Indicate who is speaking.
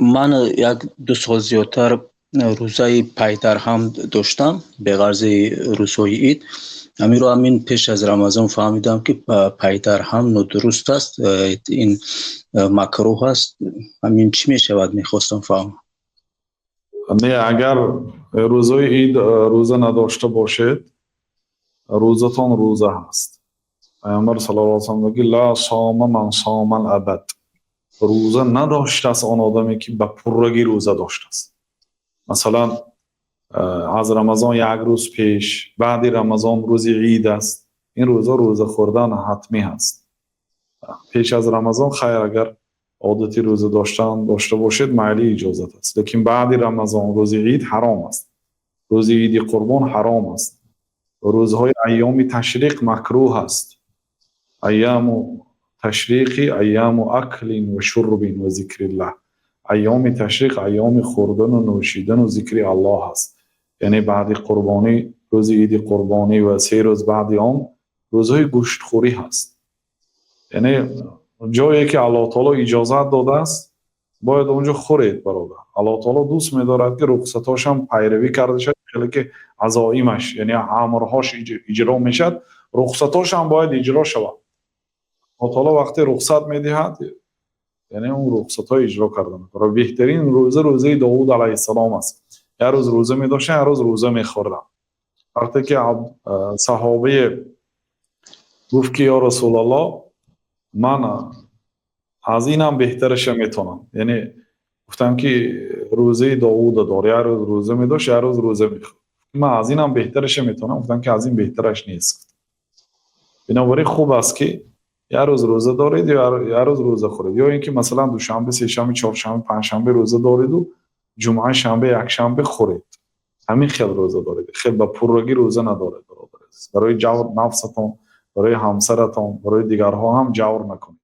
Speaker 1: Ман як-ду сол зиёдтар рӯзаи пайдарҳам доштам, беғарзи рӯзҳои ид. Ҳаминро ҳамин пеш аз Рамазон фаҳмидам, ки пайдарҳам нодуруст аст, ин макрӯҳ аст. Ҳамин чӣ мешавад, мехостам фаҳмам.
Speaker 2: Не, агар рӯзҳои ид рӯза надошта бошед, рӯзатон рӯза ҳаст. Паёмбар саллаллоҳу алайҳи васаллам мегӯяд: ла сома ман сомал абад. Рӯза надоштааст он одаме, ки ба пуррагӣ рӯза доштааст. Масалан, аз Рамазон як рӯз пеш, баъди Рамазон рӯзи ид аст. Ин рӯза рӯза хӯрдан ҳатмӣ ҳаст. Пеш аз Рамазон хайр, агар одати рӯза доштан дошта бошед, майли, иҷозат аст. Лекин баъди Рамазон рӯзи ид ҳаром аст. Рӯзи иди Қурбон ҳаром аст. Рӯзҳои айёми ташриқ макрӯҳ аст. Айёму ташриқи айёму аклин ва шурбин ва зикриллаҳ. Айёми ташриқ айёми хӯрдану нӯшидану зикри Аллоҳ аст. Яъне баъди қурбонӣ, рӯзи иди қурбонӣ ва 3 рӯз баъди он рӯзҳои гӯштхӯрӣ ҳаст. Яъне ҷое ки Аллоҳ таоло иҷозат додааст, бояд онҷо хӯред, бародар. Аллоҳ таоло дӯст медорад, ки рухсатҳошам пайравӣ карда шавад, хеле ки азоимаш, яъне амрҳош иҷро мешавад, рухсатҳошам бояд иҷро шавад. Аллоҳ таоло вақте рухсат медиҳад, яъне он рухсатҳо иҷро карда мекунад. Беҳтарин рӯза рӯзаи Довуд алайҳиссалом аст. Як рӯз рӯза медоштанд, як рӯз рӯза мехӯрданд. Вақте ки саҳобие гуфт, ки ё Расулаллоҳ, ман аз инам беҳтараша метавонам, яъне гуфтам, ки рӯзаи Довуда дор, як рӯз рӯза медошт, як рӯз рӯза мехӯрд, ман аз инам беҳтараша метавонам. Гуфтам, ки аз ин беҳтараш нест. Бинобар ин хуб аст, ки як рӯз рӯза доред ё як рӯз рӯза хӯред, ё ин ки масалан душанбе, сешанбе, чоршанбе, панҷшанбе рӯза дореду ҷумъа, шанбе, якшанбе хӯред. Ҳамин хел рӯза доред, хел ба пуррагӣ рӯза надоред, бародар азиз. Барои ҷавр нафсатон, барои ҳамсаратон, барои дигарҳо ҳам ҷавр накунед.